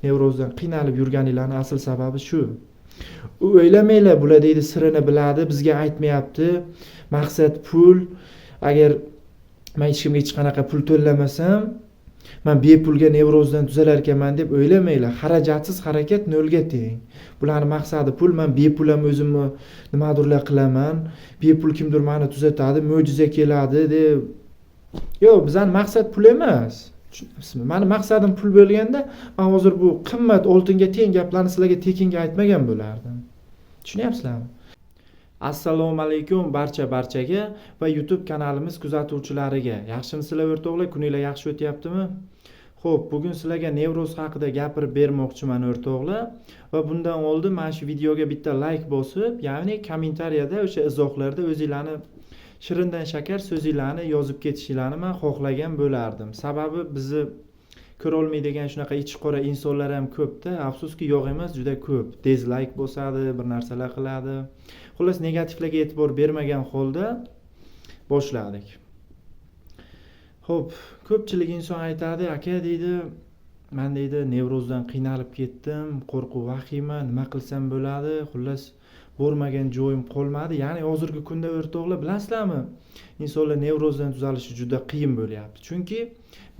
Nevrozdan qiynalib yurganinglarni asl sababi shu. O'ylamanglar, bular deydi sirini biladi, bizga aytmayapti, maqsad pul. Agar man hech kimga hech qanaqa pul to'lamasam, man bepulga nevrozdan tuzalar ekanman deb o'ylamanglar. Xarajatsiz harakat nolga teng. Bularni maqsadi pul. Man bepul ham o'zimni nimadirlar qilaman, bepul kimdir mani tuzatadi, mo'jiza keladi deb. Yo'q, bizani maqsad pul emas, tushunyapsizmi? Mani maqsadim pul bo'lganda, man hozir bu qimmat oltinga teng gaplarni sizlarga tekinga aytmagan bo'lardim, tushunyapsizlarmi? Assalomu alaykum barcha barchaga va YouTube kanalimiz kuzatuvchilariga. Yaxshimisizlar, o'rtoqlar? Kuninglar yaxshi o'tyaptimi? Xo'p, bugun sizlarga nevroz haqida gapirib bermoqchiman, o'rtoqlar. Va bundan oldin mana shu videoga bitta like bosib, ya'ni kommentariyada, o'sha izohlarda o'zinglarni shirindan shakar so'zinglarni yozib ketishinglarni man xohlagan bo'lardim. Sababi bizni ko'rolmaydigan shunaqa ichi qora insonlar ham ko'pda, afsuski, yo'q emas, juda ko'p. Dizlayk bosadi, bir narsalar qiladi. Xullas, negativlarga e'tibor bermagan holda boshladik. Xo'p, ko'pchilik inson aytadi: "Aka, deydi, man, deydi, nevrozdan qiynalib ketdim, qo'rquv, vahima, nima qilsam bo'ladi, xullas, bormagan joyim qolmadi." Ya'ni hozirgi kunda, o'rtoqlar, bilasizlarmi, insonlar nevrozdan tuzalishi juda qiyin bo'lyapti, chunki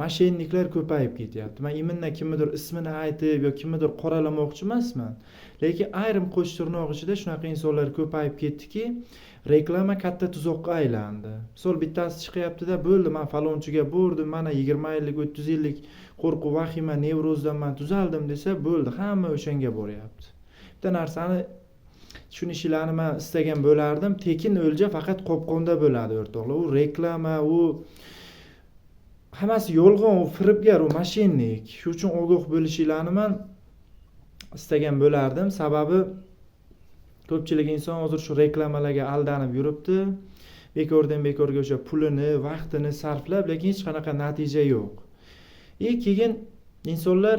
мошенник lar ko'payib ketyapti. Man именно kimnidir ismini aytib yo kimnidir qoralamoqchi emasman, lekin ayrim qo'sh tirnoq ichida shunaqa insonlar ko'payib ketdiki, reklama katta tuzoqqa aylandi. Misol, bittasi chiqyaptida, "Bo'ldi, man falonchiga bordim, mana 20 yillik, 30 yillik qo'rquv, vahima, nevrozdan man tuzaldim", desa bo'ldi, hamma o'shanga boryapti. Bitta narsani tushunishinglarni man istagan bo'lardim: tekin o'lja faqat qopqonda bo'ladi, o'rtoqlar. U reklama, u hammasi yolg'on, u firibgar, u мошенник. Shu uchun ogoh bo'lishinglarni man istagan bo'lardim, sababi ko'pchilik inson hozir shu reklamalarga aldanib yuribdi, bekordan bekorga o'sha pulini, vaqtini sarflab, lekin hech qanaqa natija yo'q. И keyin insonlar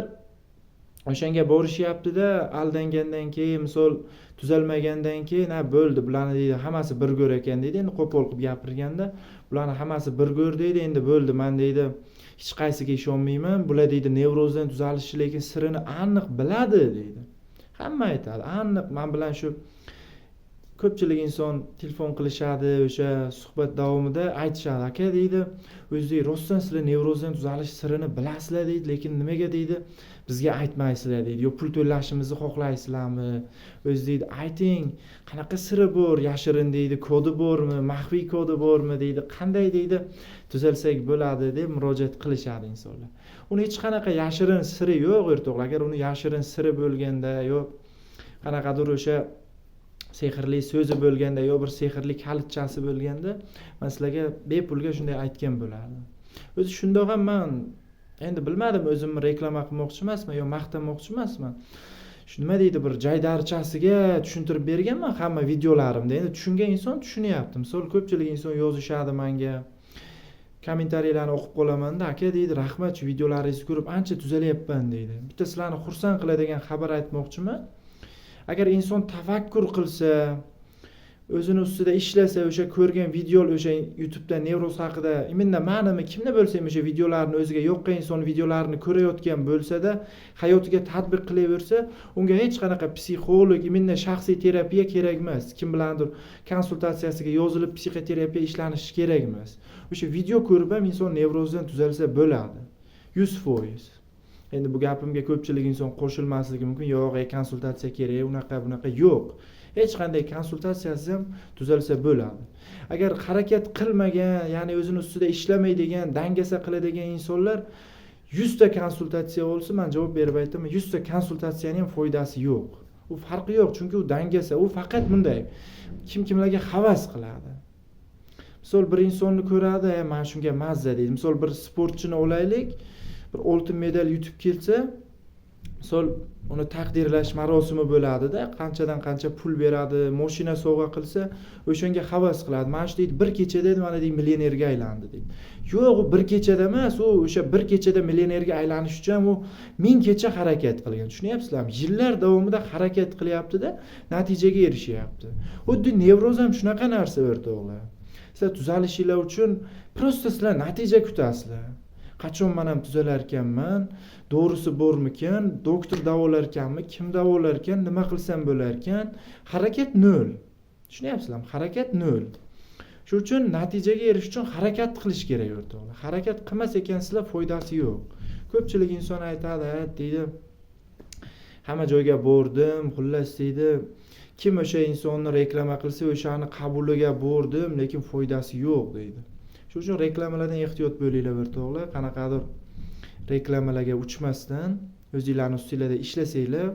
o'shanga borishyaptida, aldangandan keyin, misol, tuzalmagandan keyin, "Ha, bo'ldi, bularni, deydi, hammasi bir go'r ekan", deydi. Endi qo'pol qilib gapirganda, "Bularni hammasi bir go'r", deydi, "endi bo'ldi, man, deydi, hech qaysiga ishonmayman. Bular, deydi, nevrozdan tuzalishni lekin sirini aniq biladi", deydi. Hamma aytadi aniq. Man bilan shu ko'pchilik inson telefon qilishadi, o'sha suhbat davomida aytishadi: "Aka, deydi, o'zi rostdan sizlar nevrozdan tuzalish sirini bilasizlar, deydi, lekin nimaga, deydi, bizga aytmaysizlar, deydi, yo pul to'lashimizni xohlaysizlarmi o'zi, deydi, ayting, qanaqa siri bor yashirin, deydi, kodi bormi, maxfiy kodi bormi, deydi, qanday, deydi, tuzalsak bo'ladi", deb murojaat qilishadi insonlar. Uni hech qanaqa yashirin siri yo'q, o'rtoqlar. Agar uni yashirin siri bo'lganda yo qanaqadir o'sha sehrli so'zi bo'lganda yo bir sehrli kalitchasi bo'lganda, man sizlarga bepulga shunday aytgan bo'lardim. O'zi shundoq ham man endi bilmadim, o'zimni reklama qilmoqchi emasman yo maqtamoqchi emasman, shu nima deydi, bir jaydarichasiga tushuntirib berganman hamma videolarimda. Endi tushungan inson tushunyapti. Misol, ko'pchilik inson yozishadi manga, kommentariyalarni o'qib qolamanda: "Aka, deydi, rahmat, shu videolaringizni ko'rib ancha tuzalyapman", deydi. Bitta sizlarni xursand qiladigan xabar aytmoqchiman: agar inson tafakkur qilsa, o'zini ustida ishlasa, o'sha ko'rgan video, o'sha YouTubeda nevroz haqida, именно manimi, kimni bo'lsa ham, o'sha videolarni, o'ziga yoqqan inson videolarini ko'rayotgan bo'lsada, hayotiga tatbiq qilaversa, unga hech qanaqa psixolog, именно shaxsiy terapiya kerak emas, kim bilandir konsultatsiyasiga yozilib psixoterapiya ishlanishi kerak emas. O'sha video ko'rib ham inson nevrozdan tuzalsa bo'ladi 100%. Endi bu gapimga ko'pchilik inson qo'shilmasligi mumkin: "Yo'q, konsultatsiya kerak", unaqa bunaqa. Yo'q, hech qanday konsultatsiyasiz ham tuzalsa bo'ladi. Agar harakat qilmagan, ya'ni o'zini ustida ishlamaydigan, dangasa qiladigan insonlar 100 ta konsultatsiya olsa, man javob berib aytaman, 100 ta konsultatsiyani ham foydasi yo'q, u farqi yo'q, chunki u dangasa, u faqat bunday kim kimlarga havas qiladi. Misol, bir insonni ko'radi, "Mana shunga mazza", deydi. Misol, bir sportchini olaylik, bir oltin medal yutib kelsa, misol, uni taqdirlash marosimi bo'ladida, qanchadan qancha pul beradi, moshina sovg'a qilsa, o'shanga havas qiladi. "Mana shu, deydi, bir kechada, mana, deydi, millionerga aylandi", deydi. Yo'q, u bir kechada emas, u o'sha bir kechada millionerga aylanish uchun ham u ming kecha harakat qilgan, tushunyapsizlarmi? Yillar davomida harakat qilyaptida, natijaga erishyapti. Xuddi nevroz ham shunaqa narsa, o'rtoqlar. Sizlar tuzalishinglar uchun просто sizlar natija kutasizlar. Qachon man ham tuzalarkanman? Dorisi bormikan? Doktor davolarkanmi? Kim davolarkan? Nima qilsam bo'larkan? Harakat nol. Tushunyapsizlarmi? Harakat nol. Shu uchun natijaga erishish uchun harakat qilish kerak, o'rtoqlar. Harakat qilmas ekansizlar, foydasi yo'q. Ko'pchilik inson aytadi, deydi, hamma joyga bordim, xullas deydi, kim o'sha insonni reklama qilsa, o'shani qabuliga bordim, lekin foydasi yo'q deydi. Shu uchun reklamalardan ehtiyot bo'linglar, o'rtoqlar. Qanaqadir reklamalarga uchmasdan o'zinglarni ustinglarda ishlasanglar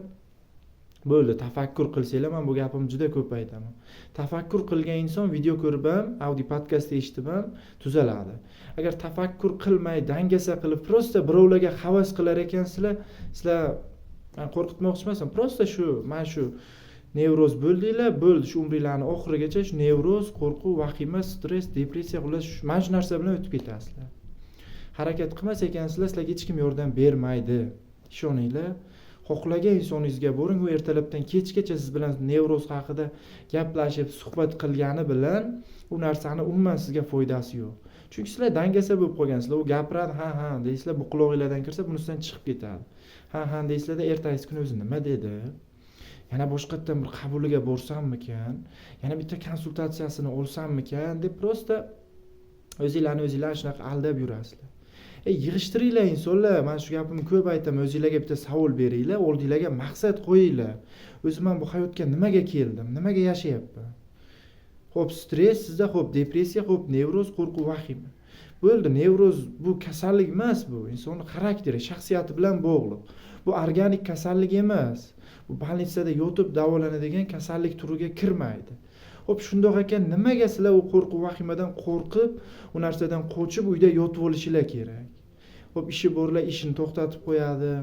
bo'ldi, tafakkur qilsanglar. Man bu gapimni juda ko'p aytaman. Tafakkur qilgan inson video ko'rib ham, audio podkast eshitib ham tuzaladi. Agar tafakkur qilmay, dangasa qilib, просто birovlarga havas qilar ekansizlar, sizlar, man qo'rqitmoqchi emasman, просто shu mana shu nevroz bo'ldinglar, bo'ldi, shu umringlarni oxirigacha shu nevroz, qo'rquv, vahima, stress, depressiya, xullas mana shu narsa bilan o'tib ketasizlar. Harakat qilmas ekansizlar, sizlarga hech kim yordam bermaydi, ishoninglar. Xohlagan insoningizga boring, u ertalabdan kechgacha siz bilan nevroz haqida gaplashib, suhbat qilgani bilan u narsani umuman sizga foydasi yo'q. Chunki sizlar dangasa bo'lib qolgansizlar. U gapiradi, ha ha deysizlar, bu qulog'inglardan kirsa, bunisidan chiqib ketadi. Ha ha deysizlarda, ertasi kuni o'zi nima dedi, yana boshqatdan bir qabuliga borsammikan, yana bitta konsultatsiyasini olsammikan deb просто o'zinglarni o'zinglar shunaqa aldab yurasizlar. Yig'ishtiringlar insonlar, man shu gapimni ko'p aytaman, o'zinglarga bitta savol beringlar, oldinglarga maqsad qo'yinglar. O'zi man bu hayotga nimaga keldim, nimaga yashayapman? Xo'p, stress sizda, xo'p, depressiya, xo'p, nevroz, qo'rquv, vahima. Bo'ldi, nevroz bu kasallik emas, bu insonni xarakteri, shaxsiyati bilan bog'liq. Bu organik kasallik emas. Bu больница da yotib davolanadigan kasallik turiga kirmaydi. Xo'p, shundoq ekan, nimaga sizlar u qo'rquv, vahimadan qo'rqib, u narsadan qochib uyda yotib olishinglar kerak? Xo'p, ishi borlar ishini to'xtatib qo'yadi.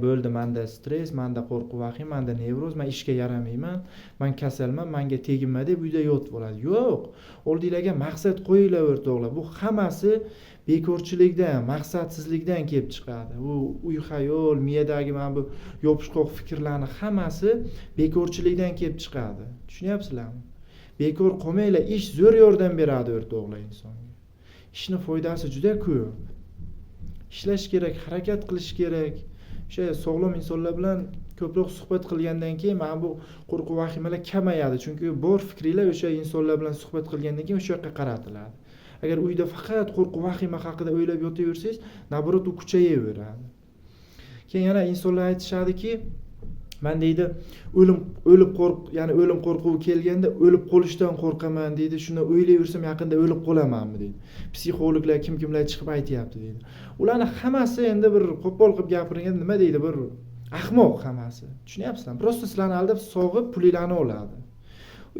Bo'ldi, manda stress, manda qo'rquv, vahima, manda nevroz, man ishga yaramayman, man kasalman, manga teginma deb uyda yotib oladi. Yo'q, oldinglarga maqsad qo'yinglar, o'rtoqlar. Bu hammasi bekorchilikdan, maqsadsizlikdan kelib chiqadi. U uy xayol, miyadagi mana bu yopishqoq fikrlarni hammasi bekorchilikdan kelib chiqadi. Tushunyapsizlarmi? Bekor qolmanglar, ish zo'r yordam beradi, o'rtoqlar, insonga. Ishni foydasi juda ko'p. Ishlash kerak, harakat qilish kerak. O'sha sog'lom insonlar bilan ko'proq suhbat qilgandan keyin mana bu qo'rquv, vahimalar kamayadi. Chunki bor fikringlar o'sha insonlar bilan suhbat qilgandan keyin o'sha yoqqa qaratiladi. Agar uyda faqat qo'rquv, vahima haqida o'ylab yotaversangiz, наоборот, u kuchayaveradi. Keyin yana insonlar aytishadiki, man deydi, o'lim, o'lib qo'rq, ya'ni o'lim qo'rquvi kelganda o'lib qolishdan qo'rqaman deydi. Shuni o'ylayversam yaqinda o'lib qolamanmi deydi. Psixologlar kim kimlar chiqib aytyapti deydi. Ularni hammasi endi bir qo'pol qilib gapirganda nima deydi, bir ahmoq hammasi. Tushunyapsizlarmi? Просто sizlarni aldab, sog'ib pulinglarni oladi.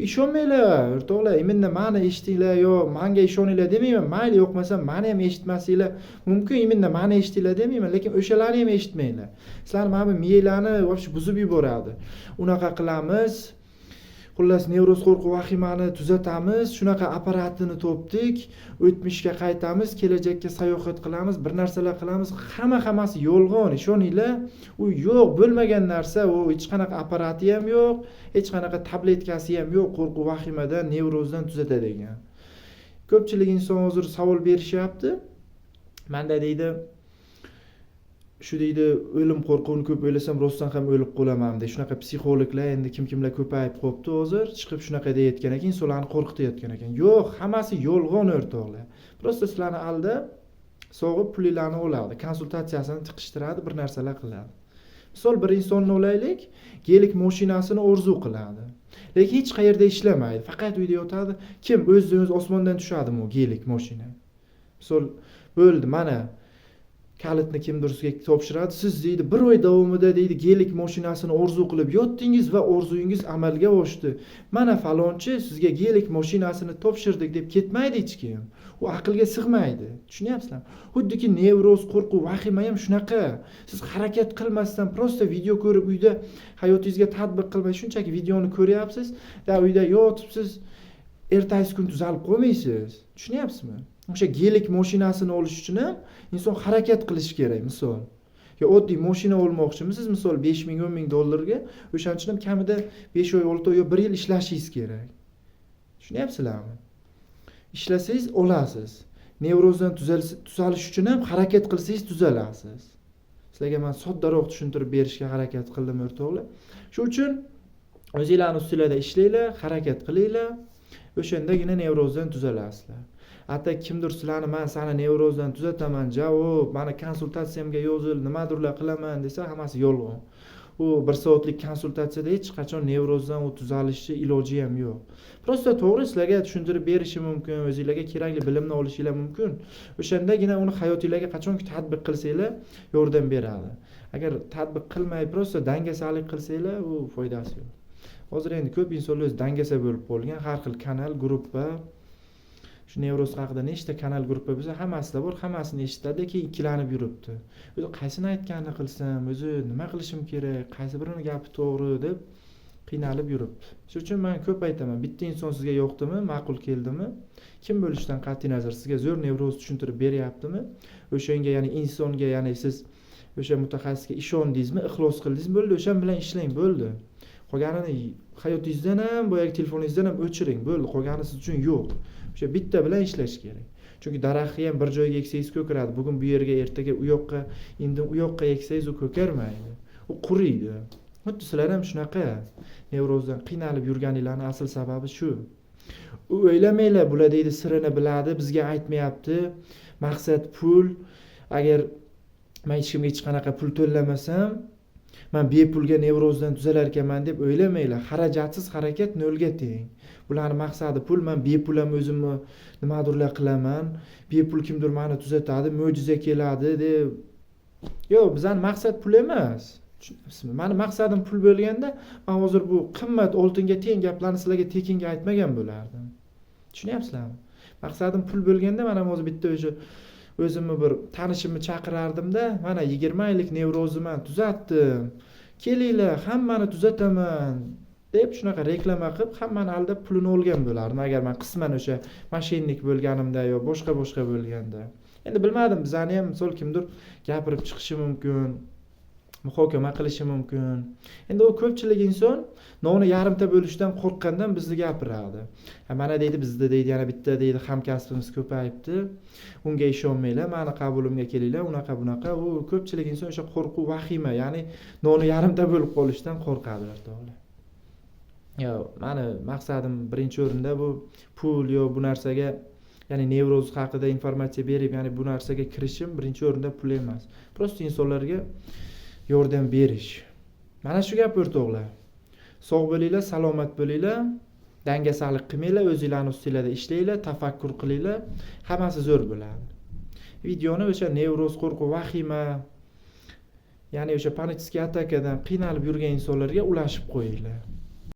Ishonmanglar, o'rtoqlar, именно mani eshitinglar yo manga ishoninglar demayman. Mayli, yo'qmasa mani ham eshitmasinglar mumkin, именно mani eshitinglar demayman, lekin o'shalarni ham eshitmanglar. Sizlar mana bu miyanglarni вообще buzib yuboradi. Unaqa qilamiz, xullas nevroz, qo'rquv, vahimani tuzatamiz, shunaqa apparatini topdik, o'tmishga qaytamiz, kelajakka sayohat qilamiz, bir narsalar qilamiz. Hammasi yolg'on, ishoninglar. U yo'q, bo'lmagan narsa, u hech qanaqa apparati ham yo'q, hech qanaqa tabletkasi ham yo'q qo'rquv, vahimadan, nevrozdan tuzatadigan. Ko'pchilik inson hozir savol berishyapti. Manda deydi, shu deydi, o'lim qo'rquvini ko'p o'ylasam rostdan ham o'lib qolaman deydi. Shunaqa psixologlar endi kim kimlar ko'payib qolibdi hozir, chiqib shunaqa deyayotgan ekan, insonlarni qo'rqitayotgan ekan. Yo'q, hammasi yolg'on, o'rtoqlar. Просто sizlarni aldab, sog'ib pulinglarni oladi, konsultatsiyasini tiqishtiradi, bir narsalar qiladi. Misol, bir insonni olaylik, Gelik mashinasini orzu qiladi. Lekin hech qayerda ishlamaydi, faqat uyda yotadi. Kim o'zidan o'zi osmondan tushadimi u Gelik mashina? Misol, bo'ldi, mana kalitni kimdir sizga topshiradi, siz deydi bir oy davomida deydi Gelik mashinasini orzu qilib yotdingiz va orzuyingiz amalga oshdi. Mana falonchi, sizga Gelik mashinasini topshirdik deb ketmaydi hech kim. U aqlga sig'maydi. Tushunyapsizlarmi? Xuddiki nevroz, qo'rquv, vahima ham shunaqa. Siz harakat qilmasdan просто video ko'rib uyda hayotingizga tatbiq qilmay shunchaki videoni ko'ryapsiz, da uyda yotibsiz, ertasi kun tuzalib qolmaysiz. Tushunyapsizmi? O'sha Gelik mashinasini olish uchun ham inson harakat qilishi kerak, misol. Yo oddiy mashina olmoqchimisiz, misol 5000 10 ming dollarga, o'shaning uchun ham kamida 5 oy, 6 oy yo 1 yil ishlashingiz kerak. Tushunyapsizlarmi? Ishlasangiz olasiz. Nevrozdan tuzalish uchun ham harakat qilsangiz tuzalasiz. Sizlarga men soddaroq tushuntirib berishga harakat qildim o'rtoqlar. Shu uchun o'zinglarning ustinglarda ishlanglar, harakat qilinglar. O'shandagina nevrozdan tuzalasizlar. Hatto kimdir sizlarni men seni nevrozdan tuzataman, javob, mani konsultatsiyamga yozil, nimadirlar qilaman desa, hammasi yolg'on. U bir soatlik konsultatsiyada hech qachon nevrozdan u tuzalishni iloji ham yo'q. Prosta to'g'ri sizlarga tushuntirib berishi mumkin, o'zinglarga kerakli bilimni olishinglar mumkin. O'shandagina uni hayotinglarga qachonki tatbiq qilsanglar yordam beradi. Agar tatbiq qilmay prosta dangasalik qilsanglar, u foydasi yo'q. Hozir endi ko'p insonlar o'zi dangasa bo'lib qolgan, har xil kanal, gruppa, shu nevroz haqida nechta kanal, gruppa bo'lsa, hammasida bor, hammasini eshitadi, keyin ikkilanib yuribdi. O'zi qaysini aytganini qilsam, o'zi nima qilishim kerak, qaysi birini gapi to'g'ri deb qiynalib yuribdi. Shuning uchun men ko'p aytaman, bitta inson sizga yoqdimi, ma'qul keldimi, kim bo'lishidan qat'iy nazar sizga zo'r nevroz tushuntirib beryaptimi, o'shanga, ya'ni insonga, ya'ni siz o'sha mutaxassisga ishondingizmi, ixlos qildingizmi, bo'ldi, o'shan bilan ishlang, bo'ldi. Qolganini hayotingizdan ham, boyagi telefoningizdan ham o'chiring, bo'ldi, qolgani siz uchun yo'q. O'sha bitta bilan ishlash kerak. Chunki daraxtni ham bir joyga eksangiz ko'karadi. Bugun bu yerga, ertaga u yoqqa, endi u yoqqa eksangiz u ko'karmaydi. U quriydi. Xuddi sizlar ham shunaqa nevrozdan qiynalib yurganinglarning asl sababi shu. U o'ylamanglar, bular deydi sirini biladi, bizga aytmayapti. Maqsad pul. Agar men hech kimga hech qanaqa pul to'lamasam, men bepulga nevrozdan tuzalar ekanman deb o'ylamanglar. Xarajatsiz harakat nolga teng. Bularning maqsadi pul, men bepul ham o'zimni nimadirlar qilaman, bepul kimdir meni tuzatadi, mo'jiza keladi deb. Yo'q, bizning maqsad pul emas. Tushunyapsizmi? Meni maqsadim pul bo'lganda, men hozir bu qimmat oltinga teng gaplarni sizlarga tekinga aytmagan bo'lardim. Tushunyapsizlarmi? Maqsadim pul bo'lganda, men ham hozir bitta o'sha o'zimni bir tanishimni chaqirardimda, mana 20 yillik nevrozni men tuzatdim. Kelinglar, hammani tuzataman deb shunaqa reklama qilib, hammani aldab pulini olgan bo'lardim. Agar men qisman o'sha moshennik bo'lganimda yo boshqa-boshqa bo'lganda. Endi bilmadim, bizani ham misol kimdir gapirib chiqishi mumkin, muhokama qilishi mumkin. Endi u ko'pchilik inson nonni yarimta bo'lishdan qo'rqqandan bizni gapiradi. Ha, mana deydi, bizda deydi, yana bitta deydi hamkasbimiz ko'payibdi. Unga ishonmanglar, meni qabulimga kelinglar, unaqa bunaqa. U ko'pchilik inson o'sha qo'rquv, vahima, ya'ni nonni yarimta bo'lib qolishdan qo'rqadi o'rtoqlar. Yo, meni maqsadim birinchi o'rinda bu pul yo bu narsaga, ya'ni nevroz haqida informatsiya berib, ya'ni bu narsaga kirishim birinchi o'rinda pul emas. Prosta insonlarga yordam berish. Mana shu gap o'rtoqlar. Sog' bo'linglar, salomat bo'linglar, dangasalik qilmanglar, o'zinglarning ustinglarda ishlanglar, tafakkur qilinglar, hammasi zo'r bo'ladi. Videoni o'sha nevroz, qo'rquv, vahima, ya'ni o'sha panический atakadan qiynalib yurgan insonlarga ulashib qo'yinglar.